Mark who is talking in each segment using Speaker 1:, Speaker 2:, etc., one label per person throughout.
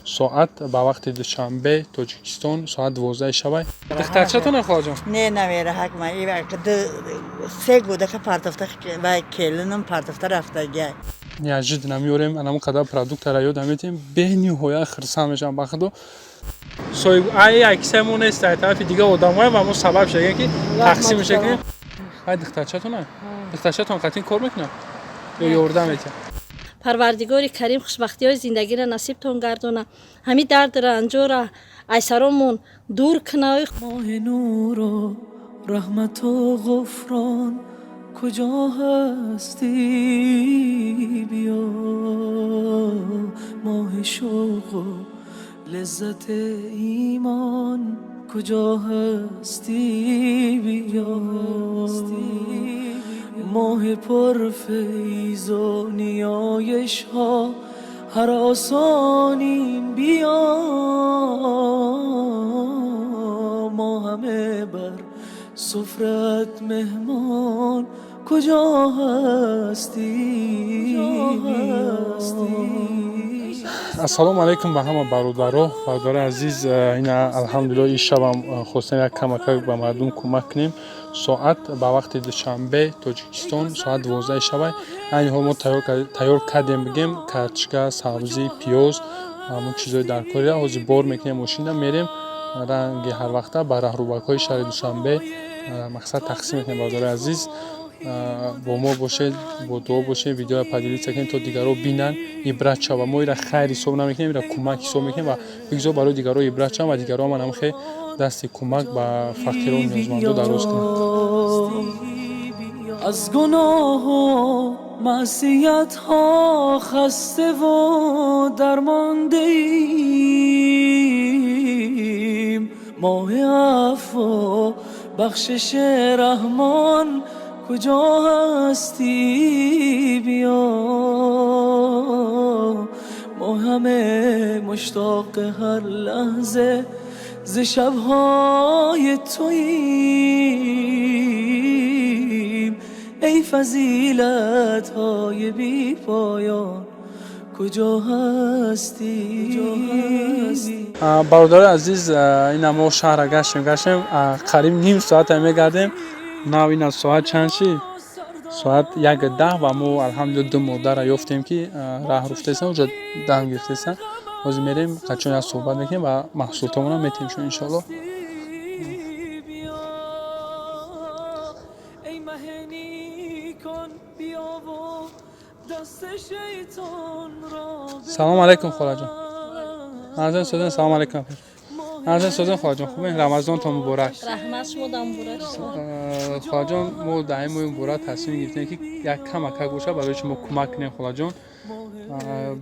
Speaker 1: Соат ба вақти Душанбе, Тоҷикистон, соат 12 шабай. Духтарчатона, холаҷон?
Speaker 2: Не, намера ҳакма се гудака партофта ва келинам партофта рафтагиай.
Speaker 1: Неожиданно меорем, анамун қадар продуктара ёд метем, бениҳоят хирсанд мешавам, ба худо. Соҳиб ай аксаи мо нест, ай тарафи дига одамое ва мо сабаб шудем, ки тақсим мешакунем. Ай духтарчатона, духтарчатон қатъин кор мекунад ё ёрдам метиҳад?
Speaker 3: Парвардигори Карим хушбахтиҳои зиндагиро насибтон гардона, ҳамин дарду ранҷора айсаромон дур куна.
Speaker 4: Моҳи нуру раҳмату ғуфрон, куҷо ҳастӣ, биё. Моҳи шавқу лаззати имон, куҷо ҳастӣ, биё. Моҳи пурфайзу ниёишҳо ҳар осоним, биё. Мо ҳама бар суфрат меҳмон, куҷо ҳастӣ?
Speaker 1: Ассалому алайкум ба ҳама бародаро, бародари азиз. Ина, алҳамдулилло, ин шабам хостем як камакак ба мардум кӯмак кунем. Соат ба вақти Душанбе, Тоҷикистон, соат 12 шабай. Айни ҳол мо тайёр кардем, бигем, картошка, сабзӣ, пиёз, ҳамун чизҳои даркория. Ҳозир бор мекунем мошина, мерем, ранги ҳарвақта ба раҳрубакҳои шаҳри Душанбе, мақсад, тақсим мекунем. Бародари азиз, бо мо бошед, бо дуо бошед, видеоро поделиться кунед, то дигарро бинанд, ибрат шавад. Мо ира хайр ҳисоб намекунем, ира кӯмак ҳисоб мекунем ва бигзор барои дигарро ибрат шаванд ва дигарро ҳам хе дасти кӯмак ба фақиру ниёзмандо дароз кунанд.
Speaker 4: Аз гуноҳу маъсиятҳо хаставу дармондаим. Моҳи афву бахшиши раҳмон, куҷо ҳастӣ, биё. Мо ҳама муштоқи ҳар лаҳза зи шабҳои туим. Эй фазилатҳои бепоён, куҷо ҳастӣ?
Speaker 1: Бародари азиз, ина мо шаҳра гаштем, гаштем, қариб ним соата мегардем. Нав ина соат чанд шид? Соат 1:10 ва мо, алҳамдулилла, ду модарра ёфтем, ки раҳ руфтаистанд, уҷа дам гирифтаистанд. Ҳозир мерем, қачон як суҳбат мекунем ва маҳсулотамонам метиҳем шумо, иншоалло.
Speaker 4: Эй маҳи некон, биёву дасти шайтонро
Speaker 1: Салому алайкум, холаҷон. Манзил созен. Салому алайкум, манзил созен, холаҷон. Хубен? Рамазонтон муборак.
Speaker 3: Раҳмат, шумо дам муборак.
Speaker 1: Холаҷон, мо дар ин моҳи муборак тасмим гирифтем, ки як камакак бошад, барои шумо кӯмак кунем, холаҷон.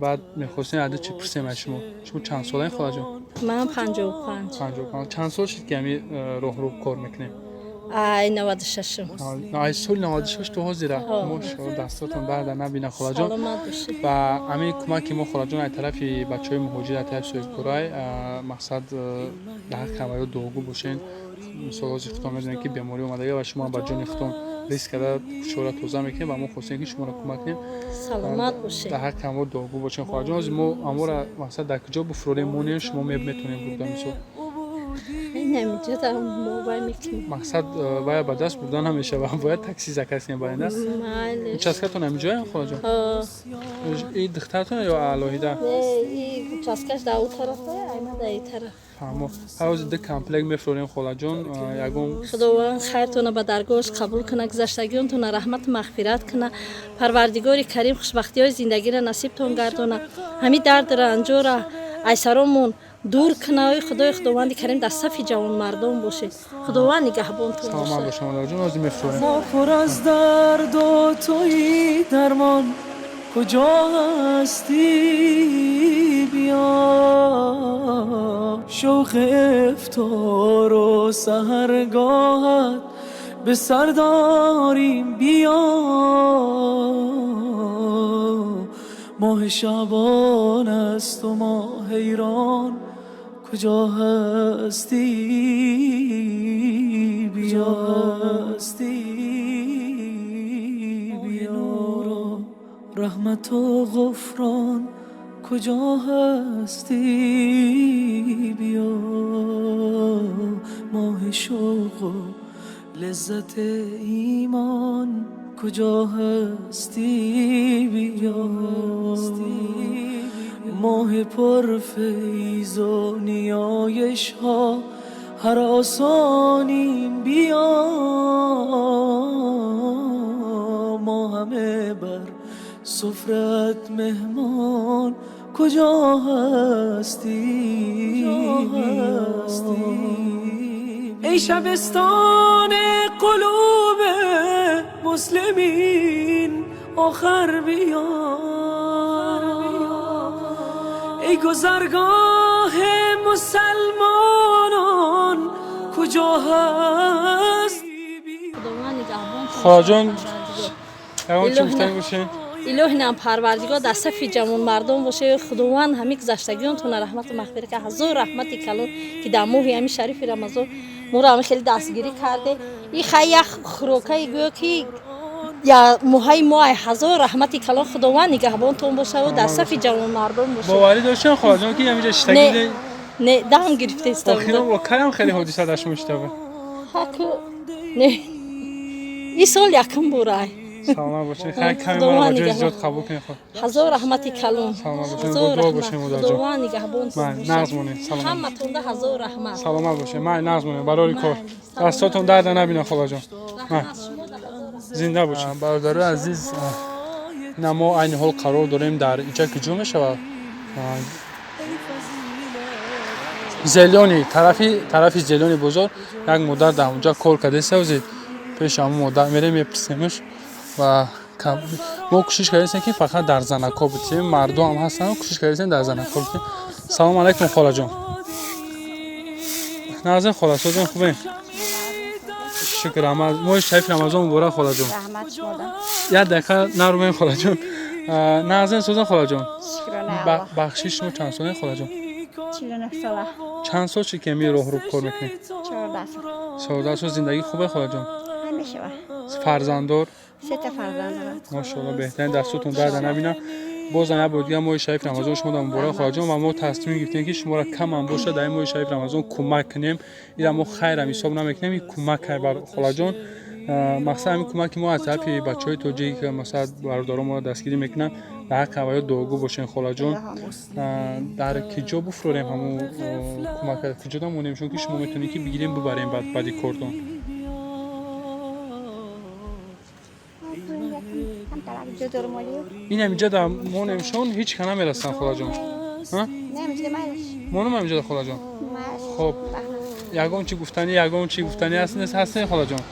Speaker 1: Баъд мехостем аду чӣ пурсем аз шумо. Шумо чанд солаем, холаҷон?
Speaker 3: Ман 55.
Speaker 1: 55. Чанд сол шуд, ки ҳами роҳрӯ кор мекунем?
Speaker 3: Ай 96-м.
Speaker 1: Ай соли 96 то ҳозира? Мошоалло, дастотон дарда набина, холаҷон.
Speaker 3: Саломат бошед.
Speaker 1: Ва ҳамин кӯмаки мо, холаҷон, аз тарафи бачаҳои муҳоҷир, аз тарафи соҳибкорай, мақсад, дар ҳаққи ҳамаё дуогӯ бошен. Мисол, ҳозир худтон медонед, ки беморӣ омадага ва шумо ба ҷони худтон риск карда кӯчаҳоро тоза мекунем ва мо хостем, ки шуморо кӯмак кунем.
Speaker 3: Саломат бошед.
Speaker 1: Дар ҳаққи ҳамро дуогӯ бошен, холаҷон. Ҳозир мо ҳамора, мақсад, дар куҷо буфурорем, монем, шумо метавонем бурда, мисол?
Speaker 3: Инамиҷа мобай мекунем.
Speaker 1: Мақсад, вая ба даст бурда намешавад, бояд такси заказ кунем баринда.
Speaker 3: Майлеш.
Speaker 1: Участкатон ҳамиҷоям, холаҷон?
Speaker 3: Ҳо.
Speaker 1: И духтаратон ё алоҳида?
Speaker 3: Не, и участкаш дар ӯ тарафа, айма дар и тараф.
Speaker 1: Фаҳмо. Ҳар ҳозир ду комплект мефурорем, холаҷон, ягон
Speaker 3: Худованд хайртона ба даргоҳаш қабул куна, гузаштагионтона раҳмату мағфират куна. Парвардигори Карим хушбахтиҳои зиндагиро насибтон гардона, ҳамин дарду ранҷора айсаромон дур куна. Ой Худои, Худованди Карим, дар сафи ҷавонмардон бошед, Худованд нигаҳбонтон
Speaker 1: Саломат
Speaker 3: бошад.
Speaker 1: бошед, модарҷон. Ҳозир мефурорем.
Speaker 4: Мо пур аз дарду туи дармон, куҷо ҳастӣ, биё. Шавқи ифтору саҳаргоҳат به سر داریم، بیا. ماه شعبان است و ما حیران، کجا هستی، بیا. هستی بیا. رحمت و غفران، کجا هستی بیا ماه شوق و لذت ایمان کجا هستی بیا ماه پر فیض و نیایش ها هر آسانیم بیا ما همه بر سفرت مهمان کجا هستی ای شبستان قلوب مسلمین آخر بیا ای گذرگاه مسلمانان کجا هست.
Speaker 1: خواجان چی گفتن باشین؟
Speaker 3: илоҳи нам парвардигор дар сафи ҷавонмардон боше. Худованд ҳамин гузаштагионтона раҳмату мағфират ка. Ҳазор раҳмати калон, ки дар моҳи ҳамин шарифи Рамазон моро ҳамин хеле дастгирӣ карде. И хай як хӯрокаи гӯё ки я моҳаи мо ай. Ҳазор раҳмати калон, Худованд нигаҳбонтон бошаву дар сафи ҷавонмардон боше.
Speaker 1: Боварӣ доштем, холаҷон, ки ҳаминҷа шиштагӣ?
Speaker 3: Не, дам гирифтеста.
Speaker 1: Охирон бо каям хеле ҳодиса дар шумо шида буд?
Speaker 3: Ҳаку не, ин сол якум бурай.
Speaker 1: Саломат бошед. Хай ками моро ба ҷои зиёд қабул кунед.
Speaker 3: Ҳазор раҳмати калон.
Speaker 1: Саломат бошед, дуо бошед, модарҷон.
Speaker 3: Худованд нигаҳбон.
Speaker 1: Нағз монед, саломат.
Speaker 3: Ҳаматонда ҳазор раҳмат.
Speaker 1: Саломат бошед, ман нағз монед, барори кор. Дастотон дарда набина, холаҷон. Зинда бошед. Бародарои азиз, ина мо айни ҳол қарор дорем дар иҷа ки ҷо мешавад? Зелёни тарафи Зелёни бозор як модар дар онҷа кор кардааст. Ҳозир пеши ҳамон модар мерем, мепурсемш ва мо кӯшиш кардем, ки фақат дар занакҳо битем. Мардо ҳам ҳастанд, кӯшиш кардем дар занакҳо битем. Салом алайкум, холаҷон. Нағзин, хола, созен, хубем, шукр. Моҳи шарифи Рамазон муборак, холаҷон. Як дақиқа нарумем, холаҷон. Нағзин, созен, холаҷон. Бахшиш, шумо чанд солаед, холаҷон? Чанд сол шуд, ки ҳамин роҳро кор мекунед? 14 сол. Зиндагӣ хубе, холаҷон? Фарзанддор?
Speaker 5: Сета фарзанд дорам.
Speaker 1: Мошоалло, беҳтарин, дастотон дарда набинам. Бозам як бор дигар моҳи шарифи Рамазон шумо муборак, холаҷон. Ва мо тасмим гирифтем, ки шуморо камам бошад, дар ин моҳи шарифи Рамазон кӯмак кунем. Ира мо хайрам ҳисоб намекунем, ин кӯмак кар бар холаҷон. Мақсад ҳамин кӯмаки мо аз тарафи бачаҳои тоҷик, масалан, бародарон моро дастгирӣ мекунанд. Дар ҳаққи аввало дуогӯ бошем, холаҷон. Дар ки ҷо буфурорем ҳамун кӯмака, куҷо дамонем, чунки шумо метавонед, ки бигирем, бибарем баъди кортон. Ин ҳаминҷа дар монемшон, ҳеҷ ка намерасанд, холаҷон. Монум ҳаминҷа, холаҷон. Хоб, ягон чи гуфтанӣ, ягон чи гуфтанӣ аст, нест, ҳастен, холаҷон?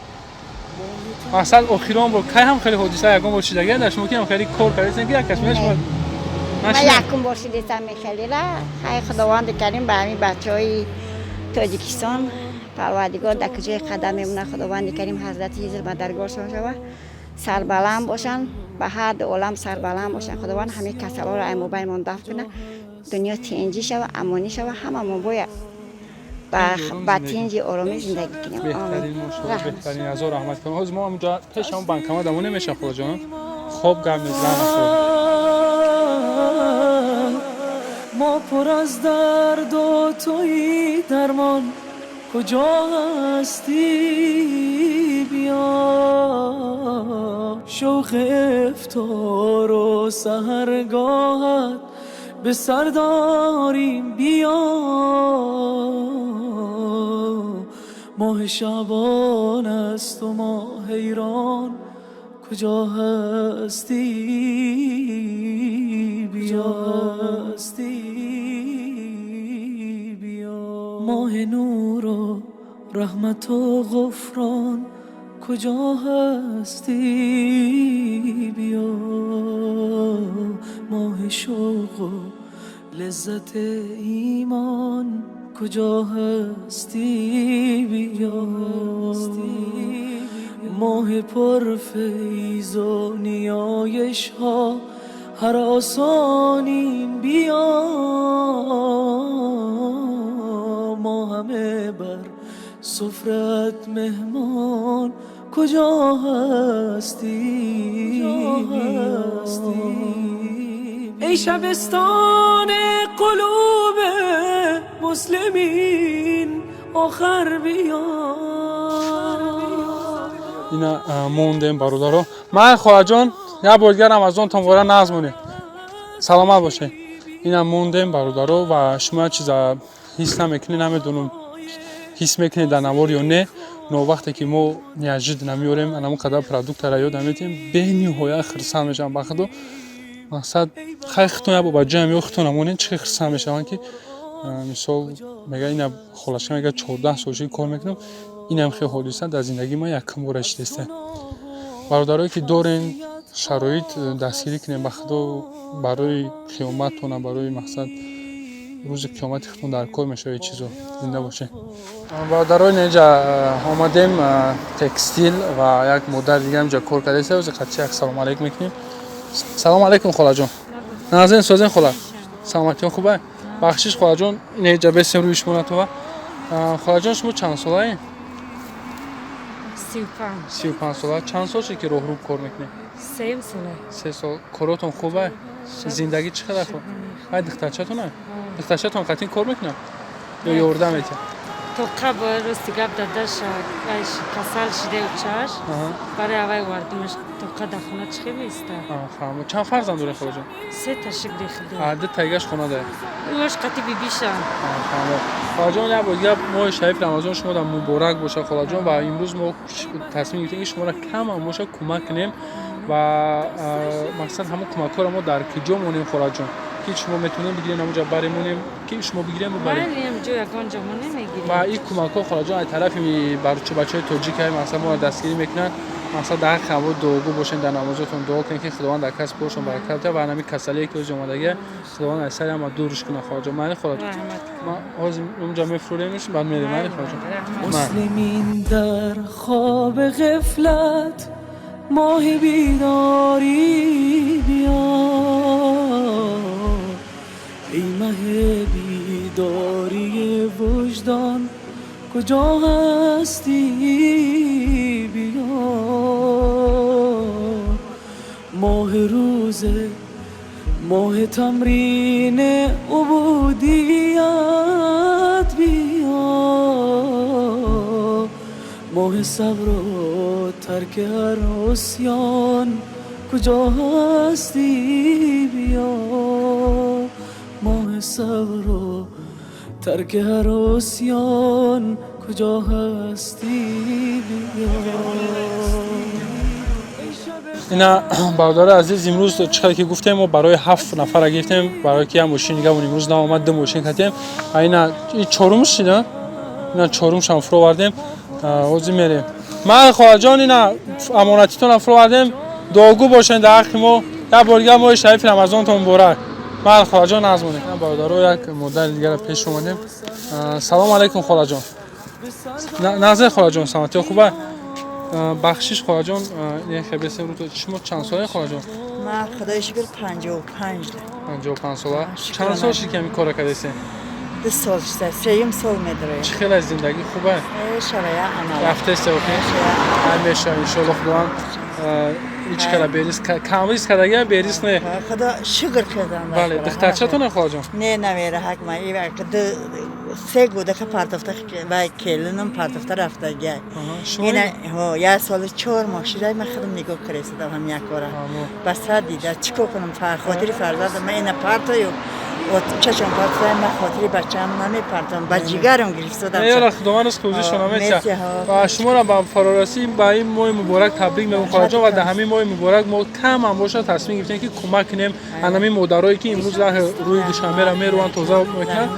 Speaker 1: Мақсад, охирон бор кай ҳам хеле ҳодиса ягон бор шидагия дар шумо, ки ҳам хеле кор кардастен, ки як кас мешумо?
Speaker 5: Ман якум бор шидистам мехелира. Хай, Худованди карим ба ҳамин бачаҳои Тоҷикистон, Парвардигор дар куҷои қадам мемонад, Худованди карим ҳазрати Ҳизр ба даргоҳшон шава, сарбаланд бошанд, ба ҳар ду олам сарбаланд бошанд. Худованд ҳамаи касалҳоро ай мобайнмон дафт кунад, дунё тинҷӣ шава, амонӣ шава, ҳамамон бояд ба тинҷи оромӣ зиндагӣ кунем.
Speaker 1: Беҳтарин, мошоалло, беҳтарин, ҳазор раҳмат кунам. Ҳозир мо ҳаминҷо пеш ҳамон банкомат дамо намешавад, холаҷон. Хоб, гап нест, раҳмат.
Speaker 4: Мо пур аз дарду туи дармон куҷо ҳастӣ биё шавқи ифтору саҳаргоҳат به سر داریم بیا ماه شعبان است و ما حیران کجا هستی بیا هستی بیا ماه نور و رحمت و غفران کجا هستی بیا ماه شوق و لذت ایمان کجا هستی بیا ماه پر فیض و نیایش ها هر آسانیم بیا ما همه بر سفرت مهمان کجا هستی. ای شبستان قلوب مسلمین آخر بیا.
Speaker 1: Ина мондем, бародаро. Ман, хоҳарҷон, як бор дигар Рамазонтон вора назмонем, саломат бошед. Ина мондем, бародаро, ва шумо як чиза ҳис намекунед, намедонам, ҳис мекунед дар навор ё не, но вақте ки мо неожиданно меорем, анамон қадар продуктара ёд наметиҳем, бениҳоят хирсанд мешавам. Ба худо, мақсад, хай, хитон як бо ба ҷоям ё хитон намонем, чӣ хирсанд мешаванд, ки мисол мега, ина холашка мега, 14 сол шуд кор мекунам, инам хел ҳодиса дар зиндагии ман якум бора шидеста. Бародарое ки дорем шароит, дастгирӣ кунем. Ба худо, барои қиёматтона, барои мақсад, рӯзи қиёмати худтон дар кор мешавад чизо. Зинда бошед, бародаро. Инҷа омадем текстил ва як модар дига инҷа кор кардаиста. Ози қатъи як салом алейкум мекунем. Салом алейкум, холаҷон. Назин созен, хола, саломатиён хуба? Бахшиш, холаҷон, инҷа бесем рӯи шумо натова. Холаҷон, шумо чанд солаед?
Speaker 6: 35.
Speaker 1: 35 сола. Чанд сол шуд, ки роҳрӯб кор мекунед?
Speaker 6: Сеюм сола.
Speaker 1: 3 сол. Коротон хуба? Зиндагӣ чӣ қадар хуб? Ай духтарчатона, духтарчатон қатъин кор мекунад ё ёрдам метиҳад?
Speaker 6: То қабл, рости гап, дадаша касал шидеу чаш, барои авай овардимаш. Тоқа дар хона чӣ хел меиста?
Speaker 1: Фаҳмо. Чанд фарзанд доред, холаҷон?
Speaker 6: Се та, шукри худо.
Speaker 1: Ду тайгаш хона доред?
Speaker 6: Ӯш қати бибиша.
Speaker 1: Фаҳмо. Холаҷон, як бор дигар моҳи шариф Рамазон шумо дар муборак бошад, холаҷон. Ва имрӯз мо тасмим гирифтем, ки шуморо камам бошад кӯмак кунем. Ва мақсад, ҳамон кӯмакҳоро мо дар куҷо монем, холаҷон, ки шумо метавонем бигирем, ҳамонҷа баремонем, ки шумо бигирем, бибарем? Ва ин кӯмакҳо, холаҷон, аз тарафи бачаҳои тоҷик, мақсад, моро дастгирӣ мекунанд. Мақсад, дар ҳаққи ҳаво дуогӯ бошед, дар намозотон дуо кунед, ки Худованд дар касб коршон баракат диҳад ва ҳамин касалие ки ҳози омадагия, Худованд аз сари ҳама дурш кунад, холаҷон. Майли, холаҷон, ма ҳозир онҷа мефурӯремш, баъд мерем. Майли, холаҷон.
Speaker 4: مسلمین در خواب غفلت، ماه بیداری بیا. ای مه بیداری وجدان، کجا هستی؟ بیا. ماه روزه، ماه تمرین عبودیت بیا. ماه صبر و ترک هر عصیان، کجا هستی؟ بیا. ماه صبر و ترک هر عصیان، کجا هستی؟ بیا.
Speaker 1: Ина, бародари азиз, имрӯз чӣ қадр ки гуфтем, мо барои ҳафт нафара гирифтем, барое ки як мошин дигамон имрӯз наомад, ду мошин кардем. А ина и чорумш шида, ина чорумшам фуровардем. Ҳозир мерем. Ман, хоҳарҷон, ина амонатитонам фуровардем. Дуогӯ бошед дар ҳаққи мо. Як бор дигар моҳи шарифи Рамазонтон муборак. Ман, хоҳарҷон, назмонем. Бародаро, як модари дигара пеш омадем. Салому алайкум, холаҷон. Назир, холаҷон, саломатиё хуба? Бахшиш, хоҳарҷон, хебесем. Шумо чанд солае, хоҳарҷон?
Speaker 2: Ман, худои шукр, 55.
Speaker 1: 55 сола. Чанд сол шуд, ки ҳамин кора кардесем?
Speaker 2: 2 сол шуда, сеюм сол медроем.
Speaker 1: Чӣ хел аст зиндагӣ, хуба?
Speaker 2: Шавая амал.
Speaker 1: Рафтест охи, меша, иншоалло, Худованд ҳеҷ кара бериск, кам риск кардагия, бериск не.
Speaker 2: Худо шукр кардам.
Speaker 1: Бале, духтарчатона, хоҳарҷон?
Speaker 2: Не, навера ҳакма, ду се гудака партофта ва келинам партофта рафтагия. Ина як соли 4 моҳ шуда, ман худам нигоҳ карестадам ҳам як бора. Ба сар дида чӣ кор кунам, хотири фарзандам ман ина партою, чашм партоям, ман хотири бачаам намепартам, ба ҷигарам гирифтодам.
Speaker 1: Яра, Худованд ризқи рӯзишон метиҳад. Ва шуморо ба фарорасӣ ба ин моҳи муборак табрик мегӯям, хоҳарҷон. Ва дар ҳамин моҳи муборак мо камам бошад тасмим гирифтем, ки кӯмак кунем ҳамин модарое, ки имрӯз раҳи рӯи Душанберо мерӯанд, тоза мекунанд,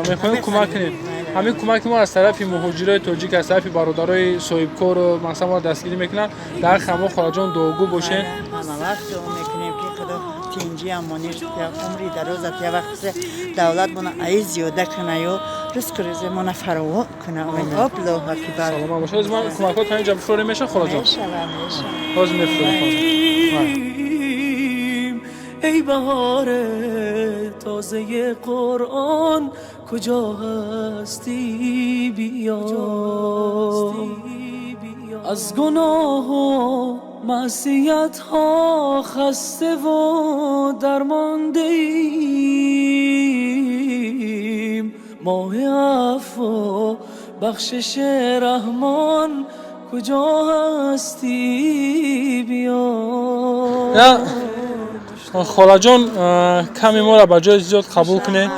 Speaker 1: мехоҳем кӯмак кунем. Ҳамин кӯмаки мо аз тарафи муҳоҷирои тоҷик, аз тарафи бародарои соҳибкору, масалан, моро дастгирӣ мекунанд. Дар ҳаққи ҳамо, хоҳарҷон, дуогӯ бошед.
Speaker 2: Ҳама вақт дуо мекунем, ки Худо тинҷи, амонӣ, умри дарозат, я вақт давлат мона аи зиёда кунаю, ризқу рӯзимона фаровон куна. Аллоҳу акбар.
Speaker 1: Саломат бошед. Ҳозир ман кӯмакҳо то инҷа бифурорем, меша, холаҷон?
Speaker 2: Мешава, мешава.
Speaker 1: Ҳозир мефурорем.
Speaker 4: ای بهار تازه قرآن، کجا هستی؟ بیا. از گناه و معصیت ها خسته و درمانده ایم. ماه عفو بخشش رحمان کجا هستی بیا.
Speaker 1: خاله جان کمی ما را به جای زیاد قبول کنید.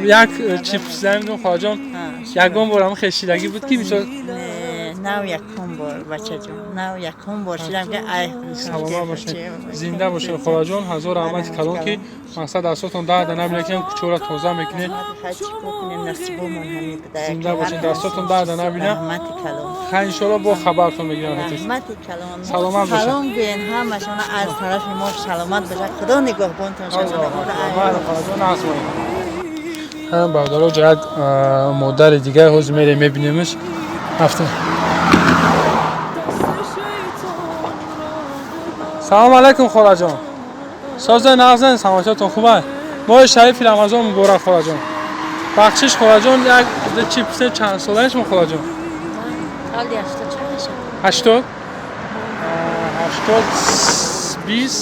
Speaker 1: یک چی پرسیدم خاله جان، یگان بار هم خشیدگی بود که میشد؟
Speaker 2: نه یکم بار بچه جان، نه یکم بار شدم که ای
Speaker 1: سلامت باشین، زنده باشین خاله جان. هزار رحمت کلان که مقصد دستاتون درد نبینه که کوچه را تازه میکنید. زنده باشین، دستاتون درد نبینه.
Speaker 2: رحمت کلان.
Speaker 1: خیر ان شاء الله با خبرتون میگیرم.
Speaker 2: رحمت کلان.
Speaker 1: سلامت باشین.
Speaker 2: سلام گوین همشون از طرف ما، سلامت باشه، خدا نگهبانتون شه.
Speaker 1: هم برادرها جا یک مادر دیگه حوز میره میبینیمش. هفته. سلام علیکم خاله جان. سازن نغزن، سلامتیتون خوبه؟ ماه شریف رمضان مبارک خاله جان. بخشش خاله جان، یک چی پسر چند ساله شما خاله جان؟ 80 80 20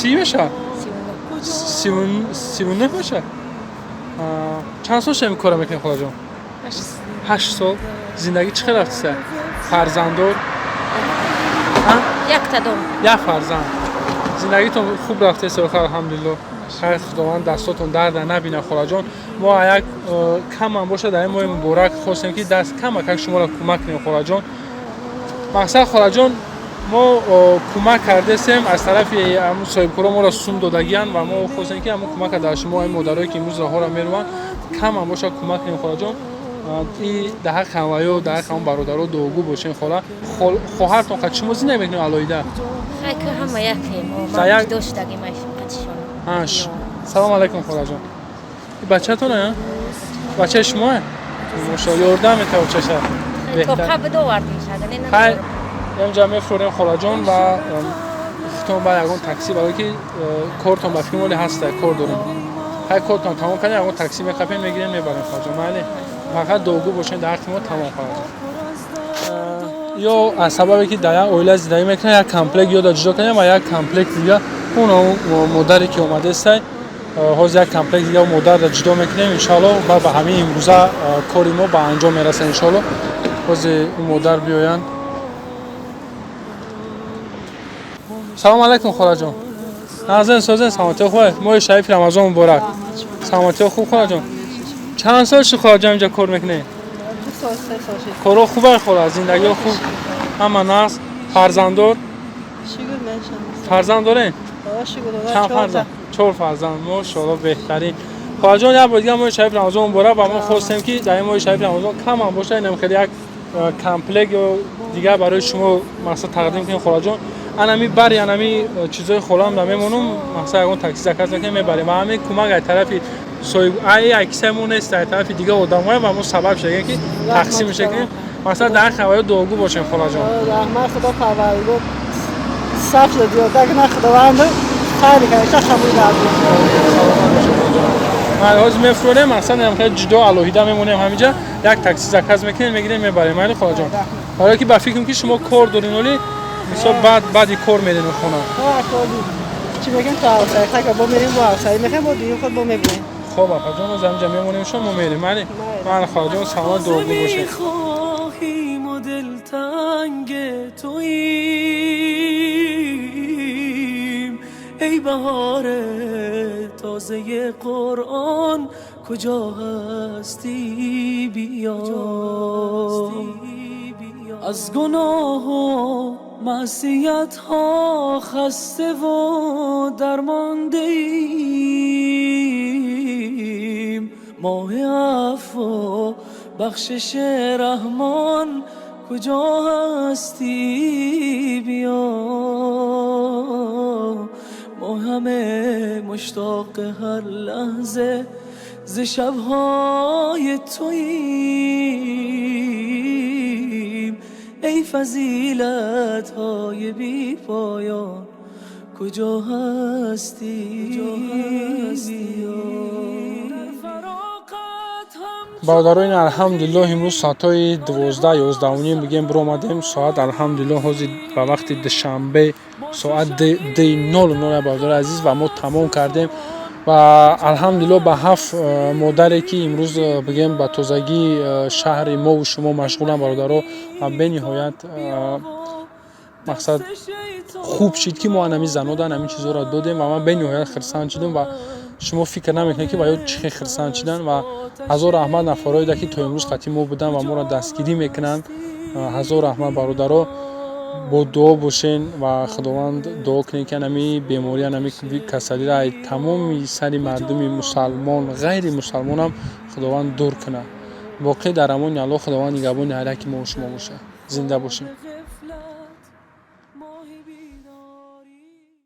Speaker 1: 30 میشه؟ 39 میشه؟ چند سال شما کار میکنید خاله جان؟ 8 سال. زندگی چه رفتی سر؟ فرزندور؟
Speaker 3: یک تا دوم.
Speaker 1: یک فرزند. زندگیتون خوب رفته سر الحمدلله. خیر خداوند دستاتون درد نبینه خاله جان. ما یک کم هم باشه در این ماه مبارک خواستیم که دست کم کم شما را کمک کنیم خاله جان. مقصد خاله جان ما کمک کردیم از طرف صاحبکارا ما را سوم دادگیان و ما خواستیم که همون کمک در شما این مادرایی که امروز راه را میروند کم هم باشه کمک کنیم خاله جان. این در حق همویا در حق هم برادرها دعاگو باشین خاله. خواهرتون قد شما زندگی میکنین علایده؟
Speaker 7: خیلی که همه یکیم و ما دوشتگیم قدشون.
Speaker 1: سلام علیکم خاله جان. بچه‌تونه؟ بچه شما؟ ماشاءالله یاردم میته بچه‌شه.
Speaker 7: توقع بدو آوردیم شده.
Speaker 1: خیر اینجا میفروریم خاله جان و خودتون باید یگان تاکسی برای که کارتون به فکر مالی هست کار داریم. هر کارتون تمام کنین یگان تاکسی میخپین میگیریم میبریم خاله جان. بله فقط دعاگو باشین در حق ما تمام خواهد. یا از سببی که در یک عائله زندگی میکنن یک کمپلک یا در جدا کنیم و یک کمپلک دیگه اون مادری که اومده است حاضر یک کمپلک دیگه مادر را جدا میکنیم ان شاء الله و به همین امروزه کاری ما به انجام میرسه ان شاء الله. حاضر اون مادر بیاین. سلام علیکم خاله جان. نازن سازن سلامتی خوبه؟ ماه شریف رمضان مبارک. سلامتی خوب خاله جان. چند سال شد خاله جان اینجا کار میکنی؟
Speaker 8: 2 سال 3 سال شد.
Speaker 1: کارا خوبه خاله، زندگی خوب. همه ناز. فرزندور؟ فرزند دارین؟ چند فرزند؟ 4 فرزند. ماشاءالله بهترین. خاله جان یک بار دیگه ماه شریف رمضان مبارک و ما خواستیم که در این ماه شریف رمضان کم هم باشه اینم خیلی یک کمپلک یا دیگه برای شما مثلا تقدیم کنیم خاله جان. انمی بری انمی چیزای خالم را میمونم مثلا یگان تاکسی زکات میکنیم میبریم و همین کمک از طرف صاحب ای عکسمون نیست از طرف دیگه آدمای و ما سبب شده که تقسیم میشه کنیم مثلا در خبر دعاگو باشیم خاله جان.
Speaker 8: رحمت خدا پروردگار صف زیاده که نه خداوند خیر کنه چه قبول داره.
Speaker 1: ما روز میفروریم مثلا هم خیلی جدا الوهیده میمونیم همینجا یک تاکسی زکات میکنیم میگیریم میبریم. ولی خاله جان حالا که با فکرم که شما کار دارین ولی مثلا بعد کار میرین خونه.
Speaker 8: چی میگم تا حوصله که با میریم با حوصله میخوایم با دیگه خود با میبینیم.
Speaker 1: خب آقا جان از اینجا میمونیم شما میریم. من خاله جان سلام دعاگو باشه.
Speaker 4: میخواهیم و دلتنگ توییم ای بهار تازه قرآن کجا هستی بیا. از گناه و معصیت ها خسته و درمانده ایم. ماه عفو بخشش رحمان کجا هستی بیا. ما همه مشتاق هر لحظه ز شبهای توییم ای فضیلت های بی پایان کجا هستی.
Speaker 1: Бародароин, алҳамдулиллоҳ, имрӯз соатҳои 12, 11:30 бигем биромадем. Соат, алҳамдулиллоҳ, ҳозир ба вақти Душанбе соат 2:00, бародари азиз, ва мо тамом кардем. Ва алҳамдулиллоҳ ба ҳафт модаре, ки имрӯз бигем ба тозагии шаҳри мову шумо машғуланд, бародаро. Ва бениҳоят мақсад хуб шид, ки мо анами занода анами чизҳоро додем, ва ман бениҳоят хирсанд шудам. Ва шумо фикр намекунед, ки ба ё чӣ хел хирсанд шидан. Ва ҳазор раҳмат нафарҳоеда, ки то имрӯз қатъи мо буданд ва моро дастгирӣ мекунанд. Ҳазор раҳмат, бародаро. Бо дуо бошен ва Худованд дуо кунед, ки анами беморӣ, анами касалиро ай тамоми сари мардуми мусалмон, ғайри мусалмонам Худованд дур кунад. Боқӣ дар амони Аллоҳ. Худованд нигаҳбони ҳар яки мову шумо бошад. Зинда бошем.